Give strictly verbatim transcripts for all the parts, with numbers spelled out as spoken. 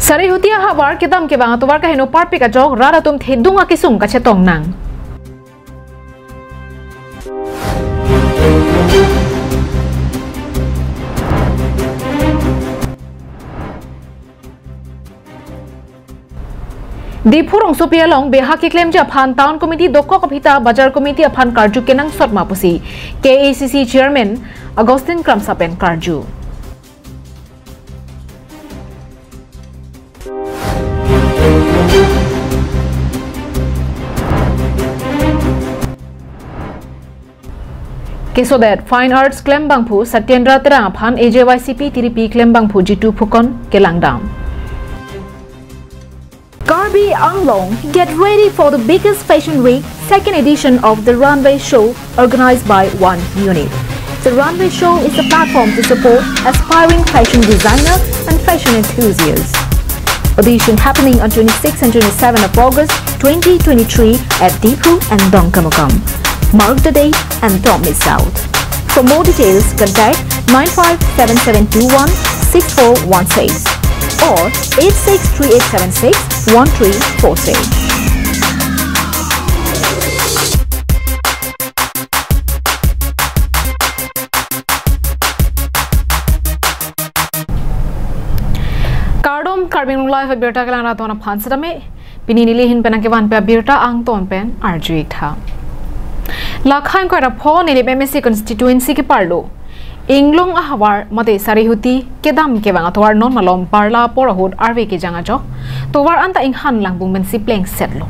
Sarihuti ahavar kedam kevang atovar kaheno parpik ajok rat atum thedung akesung kachetong nang. Diphu rongsopi along beha keklemji aphan Town Committee dokok aphi ta Bazar Committee aphan karju kenangsot ma pusi K A A C C Chairman Augustine Kramsa pen karju. Kesodet Fine Arts klembangphu Satyendra Terang aphan A J Y C P tiripi klembangphu Jitu Phukan kelangdam. Karbi Anglong, get ready for the biggest fashion week, second edition of the Runway Show, organized by One Unit. The Runway Show is a platform to support aspiring fashion designer and fashion enthusiasts. Audition happening on twenty-six and twenty-seven of August twenty twenty-three at Diphu and Dongkamukam. Mark the date and don't miss out. For more details, contact nine five seven seven two one six four one six or eight six three eight seven six one three four six. Kardom, Karbi Anglong Live abirta kelang rat aphan setame. Pini neli ahin pen nangkevanpi abirta angton pen arju-ik tha. Lakhang koira pho Nilip M A C constituency keparlo Inglong ahavar mate Sarihuti kedam kevang atovar non malom parla apor ahut arve kejang ajok tovar anta inghan langbung pensi plengsetlo.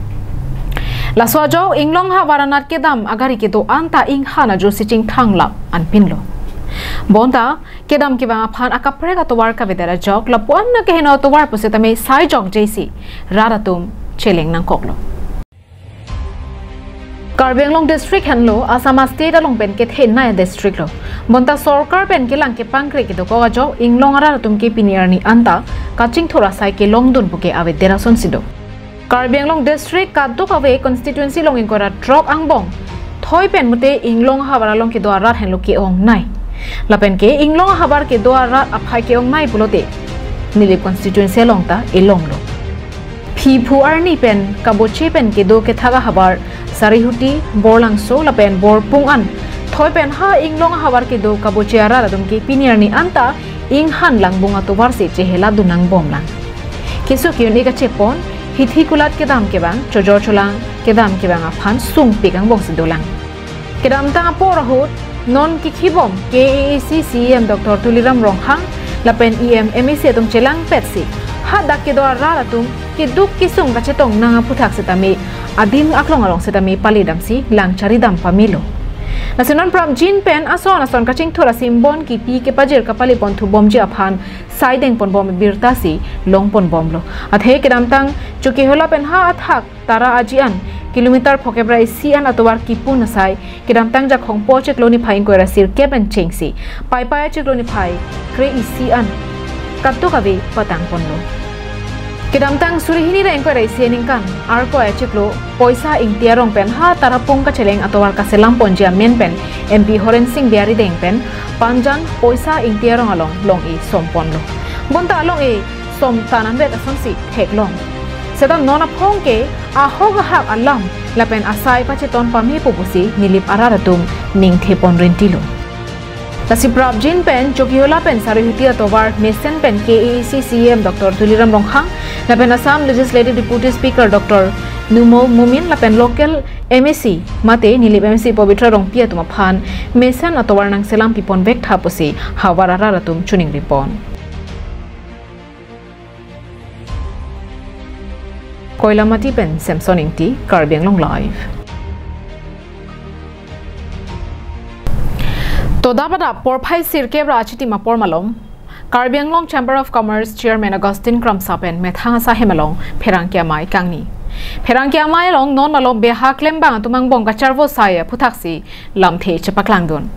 Laso ajok Inglong ahavar anat kedam agari kedo anta inghan ajo si chingthanglap anpinlo. Bonta kedam kevang aphan akaprek atovar kavedet ajok lapu-an akeheno atovar pusitame sai jokje si rat atum cheleng nangkoklo. Karbi Anglong district henlo Assam state along pen kethenei district lo. Bonta sorkar pen kelang kepangkre kedokok ajok Inglong arat atum ke pini arni anta kachingthur asai kelongdun puke avedet asonsi do. Karbi Anglong district kadokave constituency along ingkoi ra throk angbong thoi pen mute Inglong ahavar along kedo arat henlo ke-ongnei. Lapen ke Inglong ahavar kedo arat aphai ke-ongnei pulote Nilip constituency along ta elonglo. Phiphu arni pen kaboche pen kedo kethak ahavar Sarihuti, Borlangso lapen Borpung an thoi pen ha Inglong ahavar kedo kaboche arat atum ke pini arni anta inghan langbung atovar si chehela dun nangbomlang. Keso ke-un-e kachepon, hithi kulat kedam kevang, chojor cholang kedam kevang aphan sungpik angbongsi dolang. Kedamtang apor ahut non kikhibom K A A C C E M Doctor Tuliram Ronghang lapen E M, M A C atum chelangpetsi hadak kedo arat atum keduk kesung kachetong nang aphuthak setame adim aklong along setame palidamsi lang charidam pamelo. Lasi non prapjin pen ason ason kachingthur asimbon kipi kepajir kapaliponthu bomji aphan saideng ponbom birta si longponbomlo. Athe kedamtang Chokihola pen ha athak Tara aji an kilometer phokep ra isi an atovar kipun asai kedamtang Jakhong po chiklo niphai ingkoi ra sirkep pen chengsi Paipai chiklo niphai kre-isi an kadokave patangponlo. Kedamtang suri hini ra ingkoi ra isi aningkan Arkoi achiklo Poisa Ingti arong pen ha Tarapung kacheleng atovar kaselamponji amen pen M P Horen Sing Bey arideng pen Panjan Poisa Ingti arong along long-e somponlo. Bonta long-e som tan anvet asonsi theklong. Seta non aphong ke ahok ahak alam lapen asai pacheton pamepo pusi Nilip arat atum ningthepon rintilo. Lasi prapjin pen Chokihola pen Sarihuti atovar mesen pen K A A C C E M Doctor Tuliram Ronghang lapen Assam Legislative Deputy Speaker Doctor Numal Momin lapen local M A C mate Nilip M A C Pabitra Rongpi atum aphan mesen atovar nangselam piponvek tha pusi havar arat atum choningripon. Koilamati pen Samson Ingti, Karbi Anglong Live. Todap adap porphai sirkep ra achitim apor malom Karbi Anglong Chamber of Commerce Chairman Augustine Kramsa pen methang asai hem along pherangke amei kangni. Pherangke amei along non malom beha klembang atum angbong kacharvo sai aphuthaksi lamthe chepaklangdun.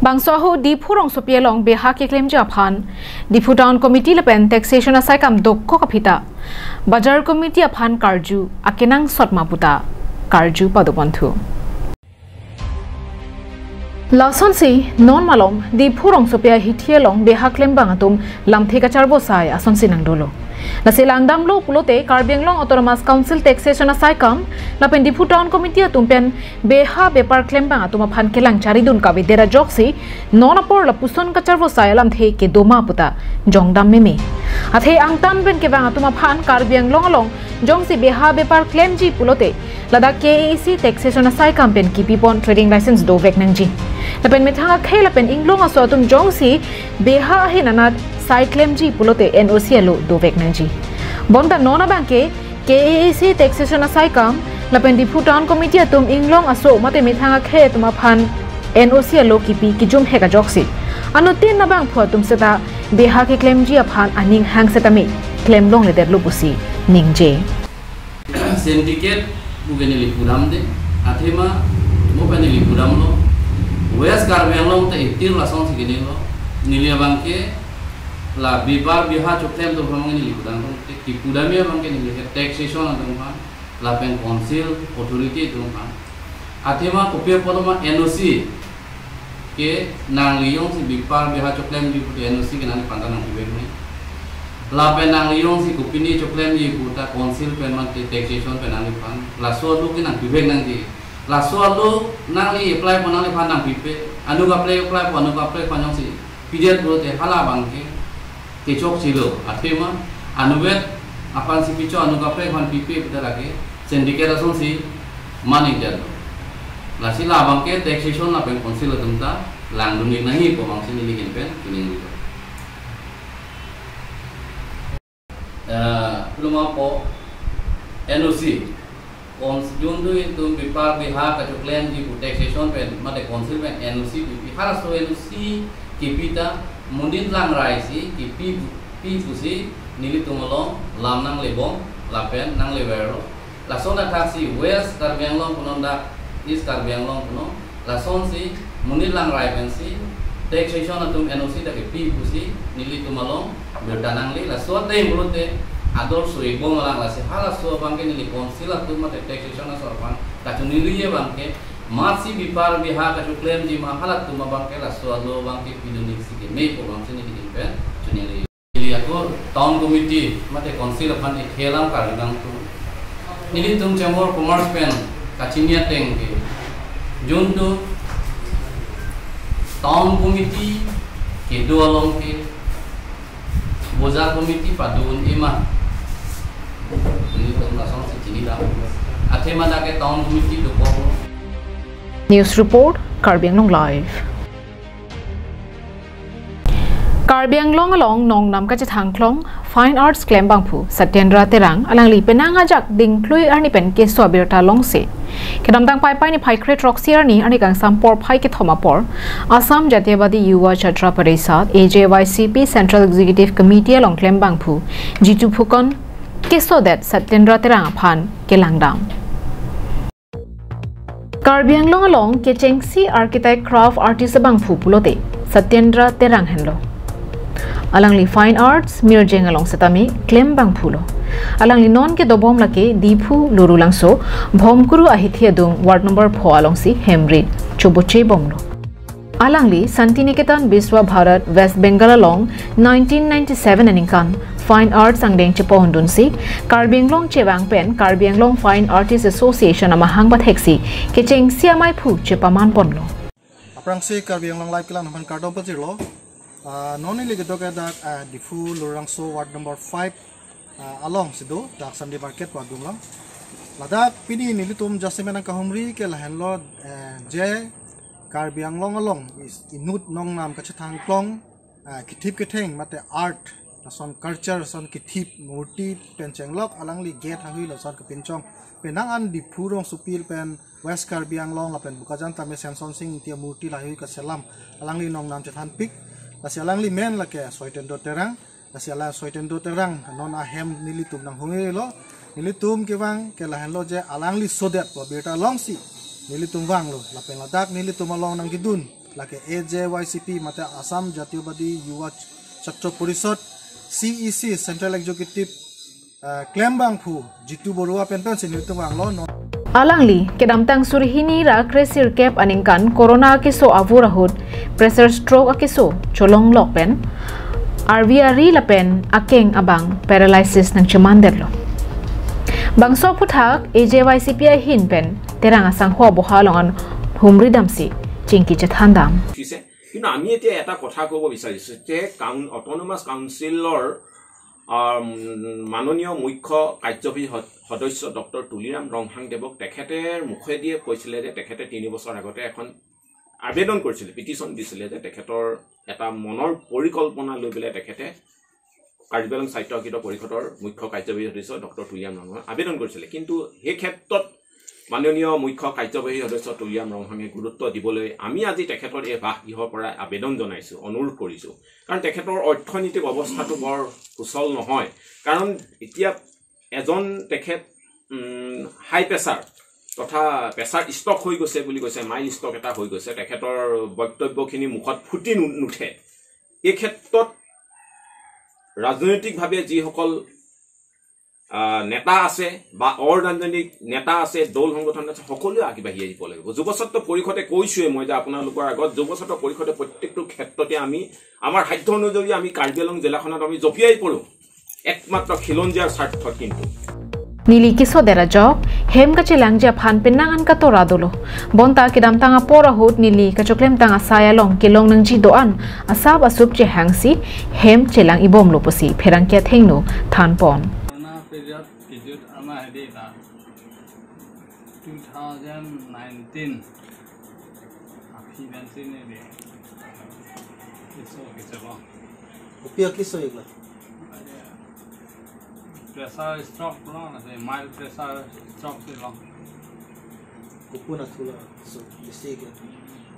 Bangso ahut Diphu rongsopi along beha keklemji aphan Diphu Town Committee lapen Taxation asaikam dokok aphi ta Bazar Committee aphan karju akenangsot ma puta karju padoponthu. Lasonsi non malom Diphu rongsopi ahithi along beha klembang atum lamthe kacharvo sai asonsi nangdolo. Lasi langdamlo pulote Karbi Anglong Autonomous Council Taxation asaikam lapen Diphu Town Committee atum pen beha bepar klembang atum aphan kelang charidun kavedet ajoksi non apor lapuson kacharvosai alamthe kedoma puta jongdam meme. Athe angtan pen kevang atum aphan Karbi Anglong along jongsi beha bepar klemji pulote ladak K A A C taxation asaikam pen kipipon trading license dovek nangji. Lapen methang akhei lapen inglong aso atum jongsi beha ahin anat sai klemji pulote N O C alo dovek nangji. Bonta non abangke K A A C taxation asaikam lapen Diphu Town Committee atum inglong aso mate methang akhei atum aphan N O C alo kipi kijumhek ajoksi anuttin abangphu atum seta beha keklemji aphan aning hang setame klemlongledetlo pusi ningje. Syndicate pu ke neli pudamde, athema mo pen neli pudamlo. West Karbi Anglong ta itir lasonsi kenelo. Neli abangke la bepar beha choklem atum aphan neli pudam tangte, kipudamji abangke neli ke taxation atum aphan lapen council authority atum aphan. Athema kopi apotlo ma N O C ke nangli jongsi bepar beha choklemji puta N O C ke nangliphan ta nangpivek nangji. Lapen nangli jongsi kopine choklemji puta council pen mate taxation pen nangliphan, laso alo ke nangpivek nangji. Laso alo nangli apply pon nangliphan nangpipe, anu ka-apply, apply pon, anu ka-apply pon jongsi pidet pulote hala abangke kechokchelo, athema anuvet aphansi pichok, anu ka-apply aphan pipe puta lake syndicate asonsi maningje. Lasi labangke taxation lapen council atum ta langdun-ik nangji pu abangsi neli ahin pen chiningri. Eh, pulo ma pu N O C, kon jun tu itum bepar beha kachoklemji pu taxation pen mate council pen N O C pipe, halaso N O C kipi ta monit langrai si kipi, pi pusi nelitum along lam nanglebom lapen nangleverlo. Lason athaksi West Karbi Anglong punon dak East Karbi Anglong punon, lasonsi monit langrai pensi taxation atum N O C ta kipi pusi nelitum along birta nangle. Laso ateng pulote ador so-ikbom alang, lasi halaso abangke neli council atum mate taxation aso aphan kachiningri abangke, amatsi bepar beha kachoklemji ma halatum abangke laso alo abangke pidun-ik si keme pu abangsi neli ahin pen chiningri. Neli ako town committee mate council aphan ekhei alam kardom nangtum. Nelitum Chamber of Commerce pen kachini ateng ke, jun tu town committee kedo along ke bazar committee padun-ik ma, nelitum lasonsi chinidam. Athema dak ke town committee dokok. News report, Karbi Anglong Live. Karbi Anglong along nongnam kachethangklong fine arts klembangphu Satyendra Terang alangli penang ajak dingklui arni pen keso abirta longsi, kedamtang Paipai niphai kre-throksi arni, arni kangsam porphai kethom apor, Assam Jatiyabadi Yuva Chhatra Parishad, A J Y C P, Central Executive Committee along klembangphu Jitu Phukan kesodet Satyendra Terang aphan kelangdam. Karbi Anglong along kechengsi architect craft artist abangphu pulote Satyendra Terang henlo. Alangli fine arts mirjeng along setame klembangphulo. Alangli non kedobom lake Diphu Lorulangso, Bhomkuru ahithi adung ward number pho alongsi hemrit chobochebomlo. Alangli Santiniketan Biswa Bharat, West Bengal along nineteen ninety-seven aningkan fine arts angdeng chepondunsi Karbi Anglong chevang pen Karbi Anglong Fine Artist Association amahang patheksi kechengsi amaiphu chepamanponlo. Aphrangsi Karbi Anglong Live kelang aphan kardom pajirlo. Ah, non neli kedo ke dak, ah, Diphu Lorulangso ward number five, ah, alongsi do, dak Sunday market pu adung along. Ladak pini nelitum jasemen nangkahumri ke lahenlo, eh, je Karbi Anglong along is inut nongnam kachethangklong, ah, kethip ketheng mate art, lason culture, lason kethip murti pen chenglok alangli gate hahui lason kepinchong. Penang an Diphu rongsopi pen West Karbi Anglong lapen Bokajan tame Semson Sing Ingti amurti lahei kaselam alangli nongnam chethanpik. Lasi alangli men lake Soitendra Terang. Lasi alang Soitendra Terang non ahem nelitum nanghumrilo. Nelitum kevang ke lahenlo je alangli sodet pu abirta longsi nelitum vanglo. Lapen ladak nelitum along nangkedun lake A J Y C P mate Assam Jatiyabadi Yuva Chhatra Parishad, C E C, Central Executive, ah, klembangphu Jitu Baruah pen pensi nelitum vanglo non. Alangli kedamtang suri hini ra kre-sirkep aningkan corona akeso avur ahut pressure stroke akeso cholonglok pen arvi ari lapen akeng abang paralysis nangchemandetlo. Bangso aphuthak A J Y C P ahin pen Terang asangho aboha along an humridamsi chingki chethandam. উঠিছে। কিন্তু আমি এতিয়া এটা কথা ক'ব বিচাৰিছো যে কাউন অট'নমাছ কাউন্সিলৰ আম, মাননীয় মুখ্য কাৰ্যবাহী সদ- সদস্য ডক্টৰ তুলিৰাম ৰংহাং দেৱক তেখেতে মুখেদিয়ে কৈছিলে যে তেখেতে তিনি বছৰ আগতে এখন আবেদন কৰিছিলে, পিটিশ্যন দিছিলে যে তেখেতৰ এটা মনৰ পৰিকল্পনা লৈ পেলাই তেখেতে কাৰ্বি আংলং স্বায়ত্তশাসিত পৰিষদৰ মুখ্য কাৰ্যবাহী সদস্য ডক্টৰ তুলিৰাম ৰংহাঙে আবেদন কৰিছিলে। কিন্তু সেই ক্ষেত্ৰত মাননীয় মুখ্য কাৰ্যবাহী সদস্য তুলিৰাম ৰংহাঙে গুৰুত্ব দিবলৈ আমি আজি তেখেতৰ এই বাসগৃহৰ পৰা আবেদন জনাইছো, অনুৰোধ কৰিছো। কাৰণ তেখেতৰ অৰ্থনৈতিক অৱস্থাটো বৰ সুচল নহয়। কাৰণ এতিয়া এজন তেখেত হাই প্ৰেছাৰ তথা প্ৰেছাৰ ষ্ট্ৰক হৈ গৈছে বুলি কৈছে, মাইল্ড ষ্ট্ৰক এটা হৈ গৈছে, তেখেতৰ বক্তব্যখিনি মুখত ফুটি নু- নুঠে। এই ক্ষেত্ৰত ৰাজনৈতিকভাৱে যিসকল আহ, নেতা আছে বা অৰাজনৈতিক নেতা আছে, দল সংগঠন আছে, সকলোৱে আগবাঢ়ি আহিব লাগিব। যুৱ ছাত্ৰ পৰিষদে কৈছোৱে মই যে আপোনালোকৰ আগত যুৱ ছাত্ৰ পৰিষদে প্ৰত্যেকটো ক্ষেত্ৰতে আমি আমাৰ সাধ্য অনুযায়ী আমি কাৰ্বি আংলং জিলাখনত আমি জঁপিয়াই পৰোঁ, একমাত্ৰ খিলঞ্জীয়াৰ স্বাৰ্থত। কিন্তু Neli keso der ajok hem kachelangji aphan penang an katora dolo. Bonta kedamtang apor ahut neli kachoklemtang asai along kelong nangji do-an asap asup chehangsi hem chelang ibomlo pusi pherangke athengno thanpon. Corona period kejut ama hedi ta two thousand nineteen aphi bensin ne de. Iso kecelo. Kopi akiso ikla? Pressure stroke lo, ase mild pressure stroke si lo. Kopi na thula so bisi ke?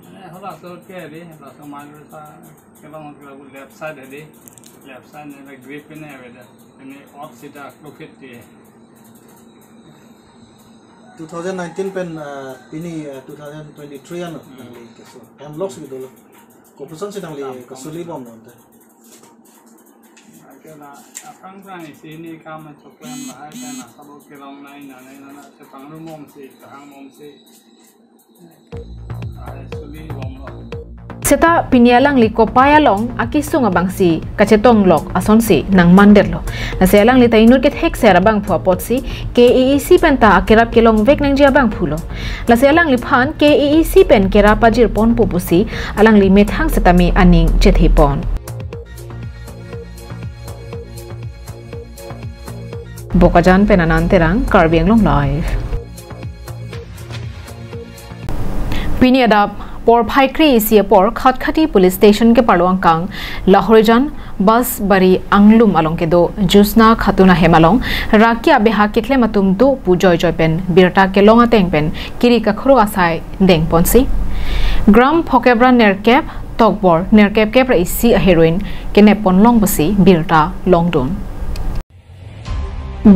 Mane hala so ke de, hala so mild pressure kelong ke left side de, left side ne grip ne ave de, ne off sida krokit de. Two thousand nineteen pen uh, pini uh, two thousand twenty-three ano nangli keso. Hem lok si dolo. Kopuson si nangli kesuli bom non te. Kela apang prang isi ni kam choklem bahai kan asabo kelong nai na nai na na chepang rumom si kahang mom si. Ai suli bom lo. Seta pini alangli kopai along akisung abangsi kachetonglok asonsi nangmandetlo. Lasi alangli ta inut kethekser abangphu apotsi K A A C penta akerap kelongvek nangji abangphulo. Lasi alangliphan K A A C pen kerap pajirponpo pusi alangli methang setame aning chethepon. Bokajan pen Anand Terang, Karbi Anglong Live. Pini adap porphai kre-isi apor Khatkhati Police Station keparlo angkang Lahorijan Basbari Anglum along kedo Jusna Khatun ahem along raki abeha keklem atum do pu joijoi pen birta kelong ateng pen kiri kakhro asai dengponsi. Gram Phokebra nerkep tokbor nerkep kep ra isi aheroin kenep ponlong pusi birta longdun.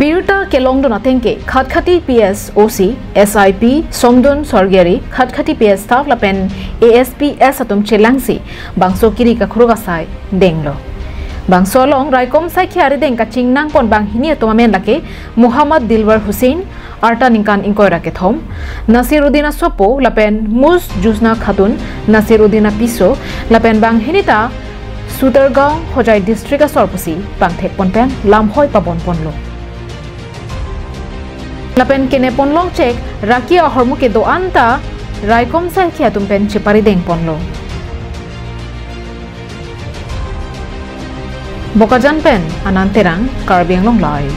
Birta kelongdun ateng ke Khatkhati P S O C, S I P, Somdun Sorgiari, Khatkhati P S staff lapen A S P S atum chelangsi bangso kiri kakhro asai denglo. Bangso along raikom saikhi arideng kachingnangpon banghini atum amen lake Muhammad Dilwar Hussain, arta ningkan ingkoi ra kethom, Nasiruddin asopo lapen Mus Jusna Khatun, Nasiruddin apiso lapen banghini ta Sutargaon Hojai district asor pusi pangthekpon pen lamhoi pabonponlo. Lapen kenep ponlong chek raki ahormu kedo-an ta raikom saikhi atum pen cheparidengponlo. Bokajan pen Anand Terang, Karbi Anglong Live.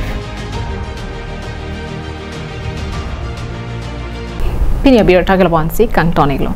Pini abirta ke lapu-ansi kangton-iklo.